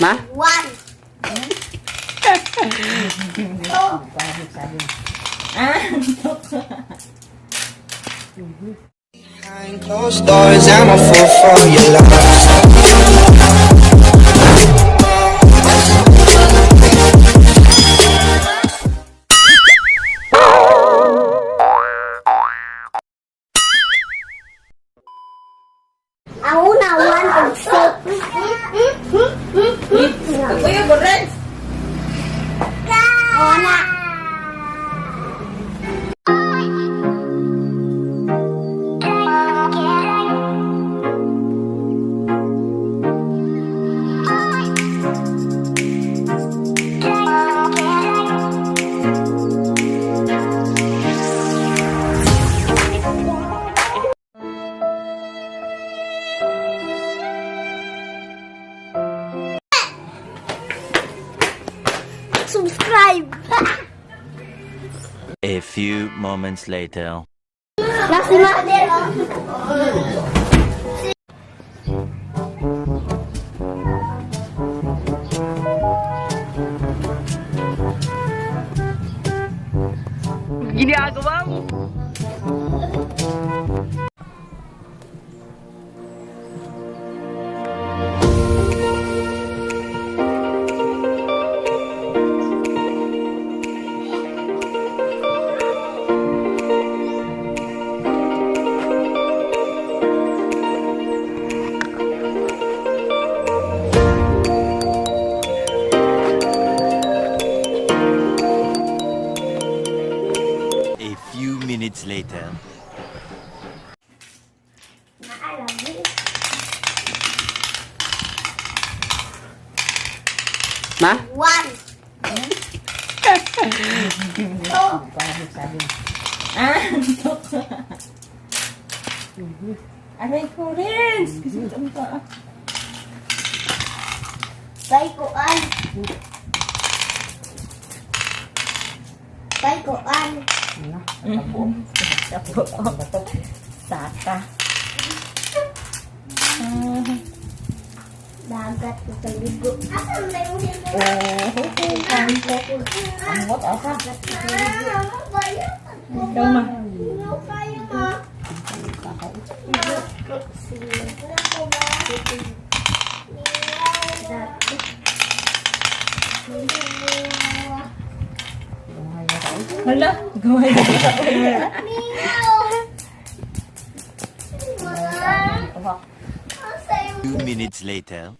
Ma? One. Sabi. Ah, Behind closed doors, I'm a fool for your love. Ang una, one og six. Kuya, Borens! Una. Subscribe. A few moments later. Last na. Ginagawa mo. A few minutes later. Ma? One. Sabi. Ah, Aray ko, Renz! Kasi ito pa. Kay kuan. Kay kuan. Saka. Dagat ko sa ligo. Asan na yung ligo? Oh, Amot, asa? Ikaw, ma. Hala, gawin. 2 minutes later.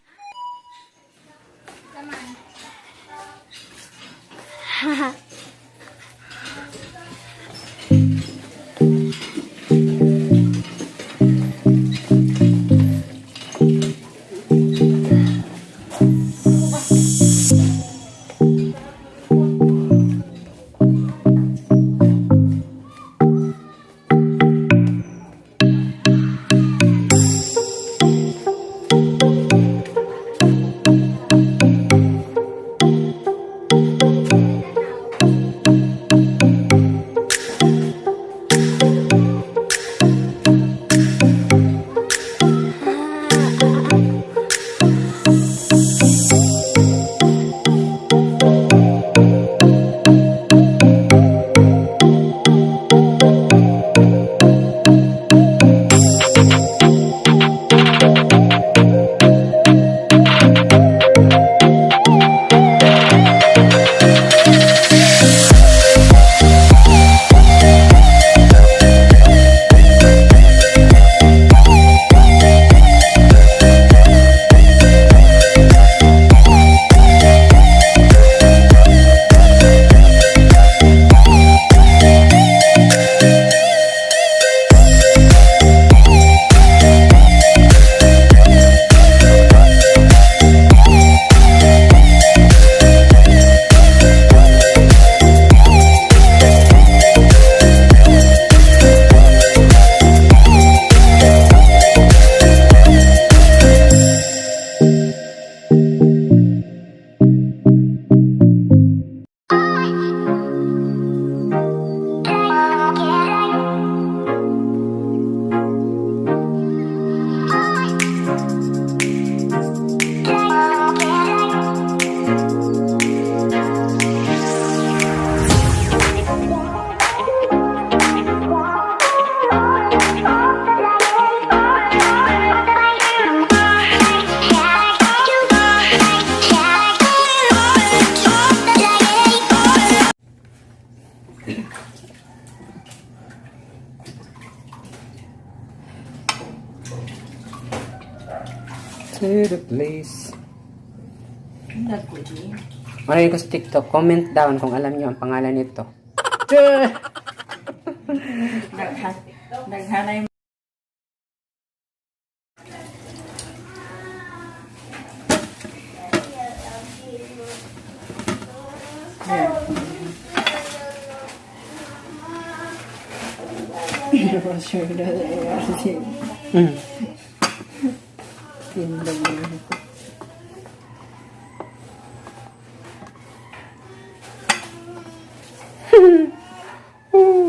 To the place. Nagko di. Ano yun ko sa TikTok? Comment down kung alam niyo ang pangalan nito. Daghan. Daghanay.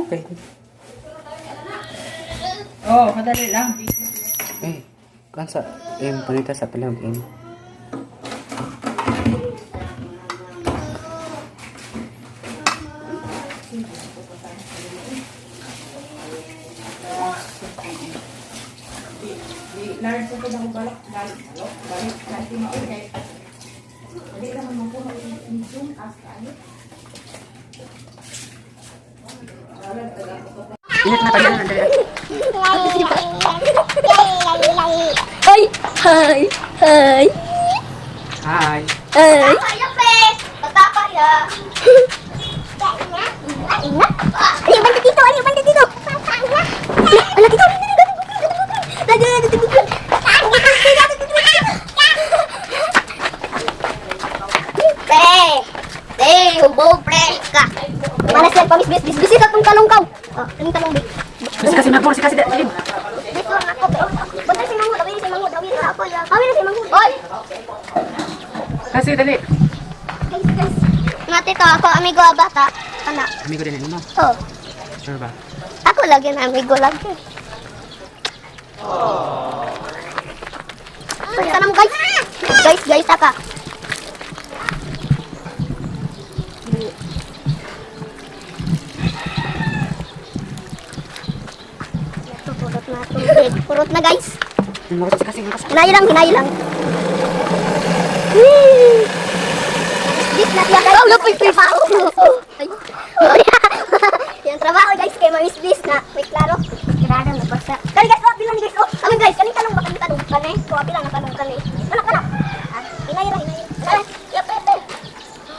Okay. Oh, madali lang. Eh, kan sa M, panita sa pilang M. Large ko na balak balik balik balik kasi mao kay dili naman mo kuha yung zoom as kayo. Ingat na tayo. Ay! Hi! Hi! Hi. Hi! Papaya, pe! Papaya! Ay, banda dito! Ay, banda dito! Ala, dito! Pre! Pre! Hubo, pre! Ka! Malas yan, pamis, bis, bis, bis, itong talong kaw! Oh, anong talong, bis? Kasi kasi mapor, kasi kasi. Bis, lang ako, pre. Basta si Manghod, awin si Manghod, awin ako, ya. Awin si Manghod. Oy! Kasi dali. Guys, guys. Nga, tito, ako, amigo, bata. Ana. Amigo din mo. Oh. Sure ba? Ako lagi na amigo lagi. Basta na mo guys. Guys, guys, taka. Purot na tubig. Purot na guys. Kasi kasi kasi. Hinay lang, hinay lang. Whee! This na siya guys. Oh, lupoy trabaho. Ay. Yan trabaho guys kay Mami Bliss na. May klaro. Klaro na basta. Kani guys, oh, bilang guys. Oh, amin guys, kaning talong ba kaning talong kani? Ko pila na talong kani. Kana kana. Ah, hinay ra, hinay. Hinay. Ya pepe.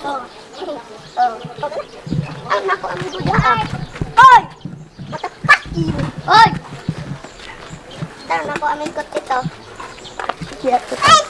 Oh. Oh, oh kana. Ang nako ang buda. Oy! What the fuck you? Oy! Tara na ko amin ko tito. Ay!